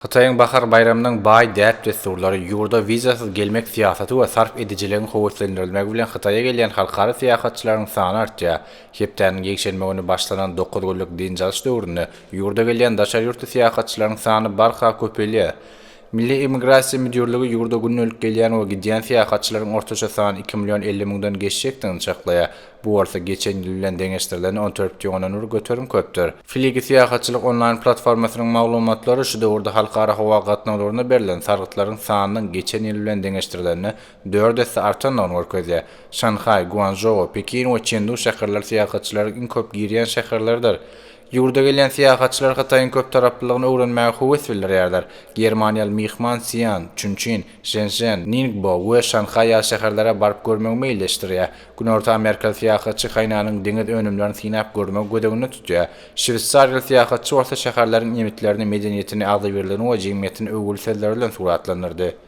Hytaýyň Bahar baýramynyň baý däp-dessurlary, ýurda wizasyz gelmek syýasaty we sarp edijiligiň höweslendirilmegi bilen Hytaýa gelýän halkara syýahatçylaryň sany artýar. Hepdäniň ýekşenbe güni başlanan dokuz günlük dynç alyş döwründe ýurda gelýän daşary ýurtly syýahatçylaryň sany barha köpelýär. Milli immigrasiýa müdirligi ýurda gündelik gelýän we gidýän syýahatçylaryň ortaça sany 2 million 50 müňden geçjekdigini çaklaýar. Bu bolsa geçen ýyl bilen deňeşdirilende 14 bütin ondan bir göterim köpdür. Fliggy syýahatçylyk onlaýn platformasynyň maglumatlary şu döwürde halkara howa gatnawlaryna berlen sargytlaryň sanynyň geçen ýyl bilen deňeşdirilende dört esse artandygyny görkezýär. Şanhaý, Guanžou, Pekin we Çendu şäherleri syýahatçylaryň iň köp girýän şäherleridir. Ýurda gelýän syýahatçylar Hytaýyň köptaraplylygyny öwrenmäge höwes bildirýärler. Germaniýaly myhman Sian, Çunçin, Şençžen, Ningbo we Şanhaý ýaly şäherlere baryp görmegi meýilleşdirýär. Günorta amerikaly syýahatçy Haýnanyň deňiz önümlerini synap görmegi göz öňünde tutýar. Şweýsariýaly syýahatçy bolsa şäherleriň iýmitlerini, medeniýetini, agzybirligini we jemgyýetini öwgüli sözler bilen suratlandyrdy.